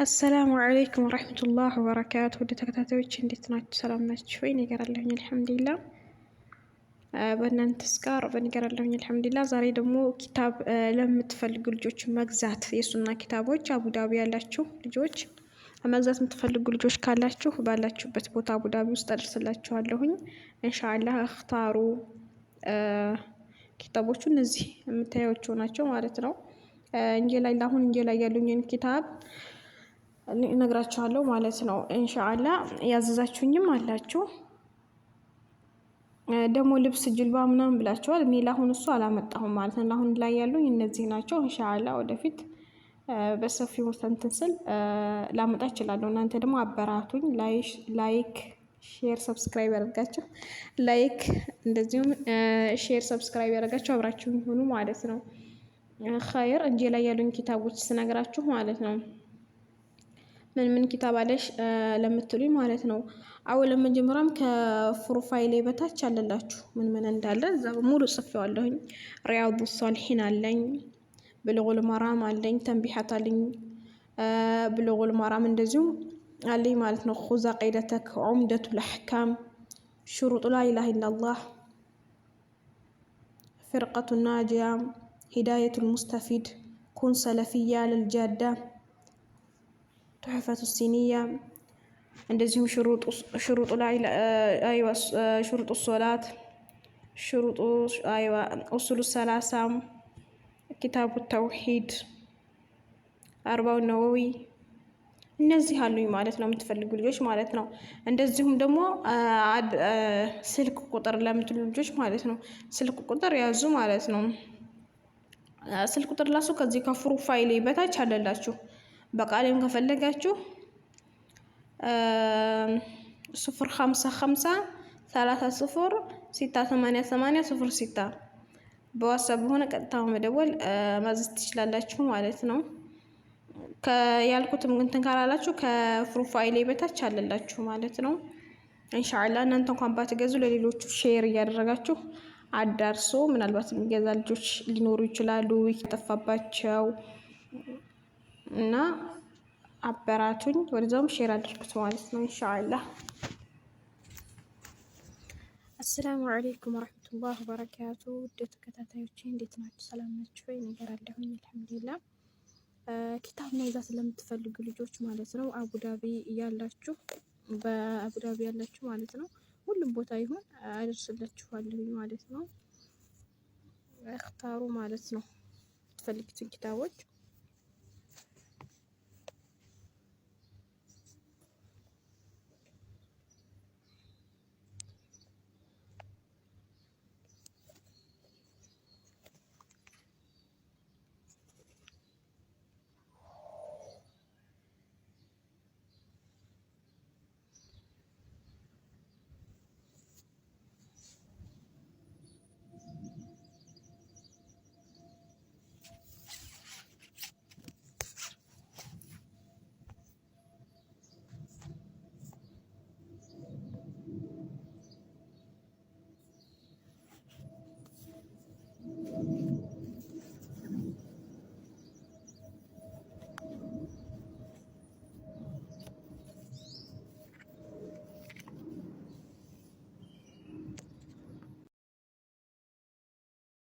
السلام عليكم ورحمة الله وبركاته። ውድ ተከታታዮች እንዴት ናችሁ? ሰላም ናችሁ ወይ? እኔ ጋር አለሁኝ አልሐምዱሊላህ። በእናንተስ ጋር? በእኔ ጋር አለሁኝ አልሐምዱሊላህ። ዛሬ ደግሞ ኪታብ ለምትፈልጉ ልጆች መግዛት፣ የሱና ኪታቦች አቡዳቢ ያላችሁ ልጆች መግዛት የምትፈልጉ ልጆች ካላችሁ ባላችሁበት ቦታ አቡዳቢ ውስጥ አደርስላችኋለሁኝ ኢንሻአላህ። اختاروا ኪታቦቹ እነዚህ የምታዩቸው ናቸው ማለት ነው። እንጄ ላይ አሁን እንጄ ላይ ያሉኝን ኪታብ እነግራችኋለሁ ማለት ነው። ኢንሻአላህ ያዘዛችሁኝም አላችሁ፣ ደግሞ ልብስ ጅልባ ምናምን ብላችኋል። እኔ ለአሁን እሱ አላመጣሁም ማለት ነው። ለአሁን ላይ ያሉኝ እነዚህ ናቸው። ኢንሻአላህ ወደፊት በሰፊው እንትን ስል ላመጣ እችላለሁ። እናንተ ደግሞ አበራቱኝ። Like፣ share፣ subscribe ያደርጋችሁ፣ like እንደዚሁም share፣ subscribe ያደርጋችሁ አብራችሁ ይሁኑ ማለት ነው። ኸይር እንጂ ላይ ያሉኝ ኪታቦች ስነግራችሁ ማለት ነው። ምን ምን ኪታብ አለሽ ለምትሉኝ ማለት ነው። አዎ፣ ለመጀመሪያም ከ profile ኤ በታች አለላችሁ ምን ምን እንዳለ እዛ ሙሉ ጽፌዋለሁኝ። ሪያዱ ሷሊሒን አለኝ፣ ብሉጉል መራም አለኝ፣ ተንቢሓት አለኝ፣ ብሉጉል መራም እንደዚሁም አለኝ ማለት ነው። خذ عقيدتك፣ ዑምደቱል አሕካም፣ شروط لا إله إلا الله፣ فرقة الناجية፣ هداية المستفيد፣ كن سلفيا على الجادة፣ تحفة السنية፣ እንደዚሁም شروط ላይ شروط الصلاة፣ شروط أصول الثلاثة፣ كتاب التوحيد፣ አርባውን ነወዊ እነዚህ አሉኝ ማለት ነው። የምትፈልጉ ልጆች ማለት ነው። እንደዚሁም ደግሞ ስልክ ቁጥር ለምትሉ ልጆች ማለት ነው። ስልክ ቁጥር ያዙ ማለት ነው። ስልክ ቁጥር ላሱ ከዚህ ከ profile ኤ በታች አለላችሁ። በቃሌም ከፈለጋችሁ 055 30 06 88 06 በዋትሳፕ በሆነ ቀጥታ መደወል ማዘዝ ትችላላችሁ ማለት ነው። ያልኩትም እንትን ካላላችሁ ከ profile ኤ በታች አለላችሁ ማለት ነው። ኢንሻአላህ እናንተ እንኳን ባትገዙ ለሌሎቹ share እያደረጋችሁ አዳርሶ ምናልባት የሚገዛ ልጆች ሊኖሩ ይችላሉ የጠፋባቸው እና አበራቱኝ፣ ወደዛውም share አድርጉት ማለት ነው ኢንሻአላህ። السلام عليكم ورحمة الله وبركاته። ውድ ተከታታዮቼ እንዴት ናችሁ? ሰላም ናችሁ ወይ? ነገር አለሁኝ አልሐምዱሊላህ። ኪታብ መግዛት ለምትፈልጉ ልጆች ማለት ነው፣ አቡዳቢ ያላችሁ፣ በአቡዳቢ ያላችሁ ማለት ነው፣ ሁሉም ቦታ ይሁን አደርስላችኋለሁ ማለት ነው። اختاروا ማለት ነው የምትፈልጉትን ኪታቦች።